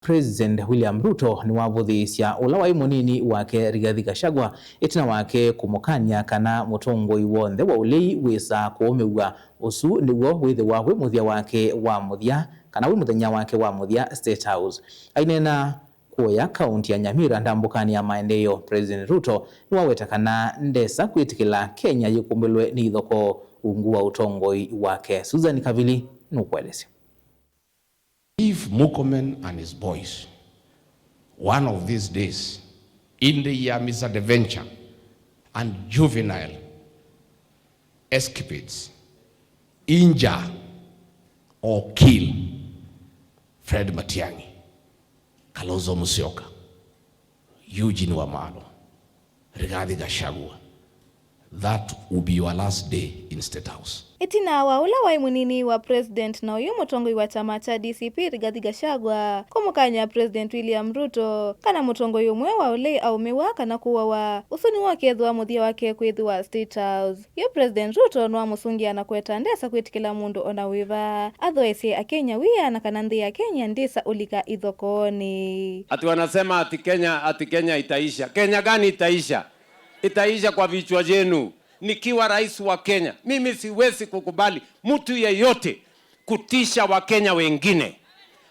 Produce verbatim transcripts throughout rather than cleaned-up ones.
President William Ruto nĩwavũthĩĩsya ũla waĩ mũnini wake Rigathi Gachagua ĩtina wake kũmũkany'a kana mũtongoi w'onthe wa ũlei wĩsa kũũmĩw'a. Ũsu nĩw'o wĩthĩwa wĩ mũthya wake wa mũthya, kana wĩ mũthenya wake wa mũthya State House. Aineena kũya kaunti ya Nyamira ndambũkanĩ ya maendeeo, President Ruto nĩwaweta kana ndesa kwĩtĩkĩla Kenya yĩkũmbĩlwe nĩ ithokoo ungu wa ũtongoi wake. Susan Kavili nũkũelesya. If Murkomen and his boys, one of these days, in their misadventure and juvenile escapades, injure or kill Fred Matiang'i, Kalonzo Musyoka, Eugene Wamalwa, Rigathi Gachagua, that will be your last day in State House. Ĩtina wa ũla waĩ mũnini wa President na ũyũ mũtongoi wa kyama kya D C P Rigathi Gachagua kũmũkany'a President William Ruto kana mũtongoi ũmwe wa ũlei aũmĩwa kana kũawa, ũsu nĩw'o ũkethĩwa mũthya wake kwĩthĩwa State House. Yu President Ruto nĩwamũsũngĩa na kũweta ndesa kwĩtĩkĩla mũndũ o na wĩva athoesye Akenya wia na kana nthĩ ya Kenya ndĩsa ũlika ithokoonĩ. Ati wanasema ati Kenya, ati Kenya itaisha. Kenya gani itaisha? Itaisha kwa vichwa vyenu. Nikiwa rais wa Kenya, mimi siwezi kukubali mtu yeyote kutisha Wakenya wengine.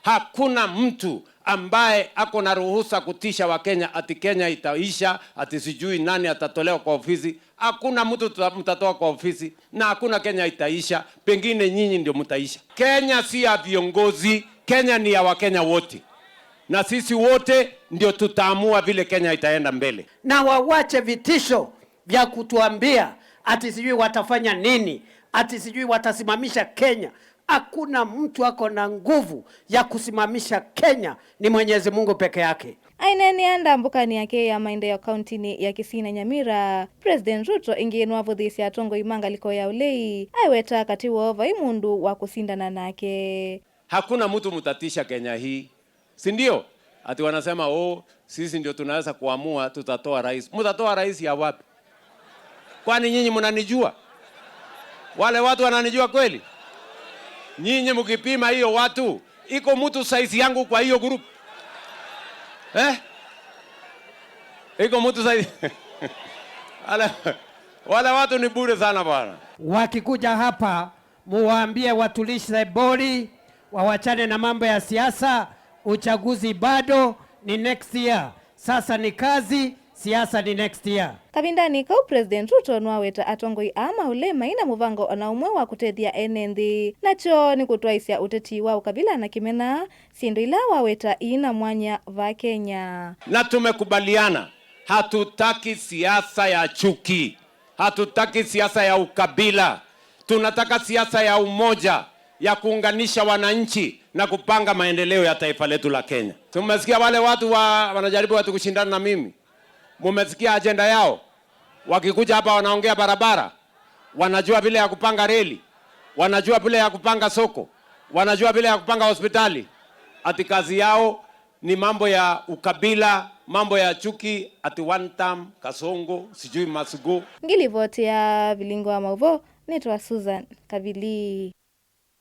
Hakuna mtu ambaye ako na ruhusa kutisha Wakenya ati Kenya itaisha, ati sijui nani atatolewa kwa ofisi. Hakuna mtu tuta-, mtatoa kwa ofisi, na hakuna Kenya itaisha. Pengine nyinyi ndio mtaisha. Kenya si ya viongozi, Kenya ni ya Wakenya wote, na sisi wote ndio tutaamua vile Kenya itaenda mbele. Na wawache vitisho vya kutuambia ati sijui watafanya nini, ati sijui watasimamisha Kenya. Hakuna mtu ako na nguvu ya kusimamisha Kenya, ni Mwenyezi Mungu peke yake. Aineenea ndambũkanĩ yake ya maendeeo kauntinĩ ya Kisii na Nyamira, President Ruto ĩngĩ nĩwavũthĩĩsye atongoi ma ngalĩko ya ũlei, aiweta katĩ woo vai mũndũ wa kũsindana nake. Hakuna mtu mtatisha Kenya hii, si ndio? Ati wanasema, "Oh, sisi ndio tunaweza kuamua, tutatoa rais." Mtatoa rais ya wapi? Kwani nyinyi mnanijua? Wale watu wananijua kweli? Nyinyi mkipima hiyo watu, iko mtu size yangu kwa hiyo group? Eh? Iko mtu size? Wale, wale watu ni bure sana bwana. Wakikuja hapa, muwaambie watulize boli, wawachane na mambo ya siasa. Uchaguzi bado ni next year. Sasa ni kazi, siasa ni next year. Kavindanĩ kau, President Ruto nĩwaweta atongoi aa ma ũlei mai na mũvango o na ũmwe wa kũtethya ene nthĩ, nakyo nĩ kũtwaĩsya ũteti wa ũkabila na kĩmena, syĩndũ ila waweta iina mwanya va Kenya. Na tumekubaliana, hatutaki siasa ya chuki. Hatutaki siasa ya ukabila. Tunataka siasa ya umoja, ya kuunganisha wananchi na kupanga maendeleo ya taifa letu la Kenya. Si mumesikia wale watu wa, wanajaribu watu kushindana na mimi? Mumesikia ajenda yao? Wakikuja hapa wanaongea barabara, wanajua vile ya kupanga reli, wanajua vile ya kupanga soko, wanajua vile ya kupanga hospitali. Ati kazi yao ni mambo ya ukabila, mambo ya chuki, ati one term, Kasongo, sijui must go. Ngilivoti ya Vilingo wa Mauvoo, nĩtwa Susan Kavili.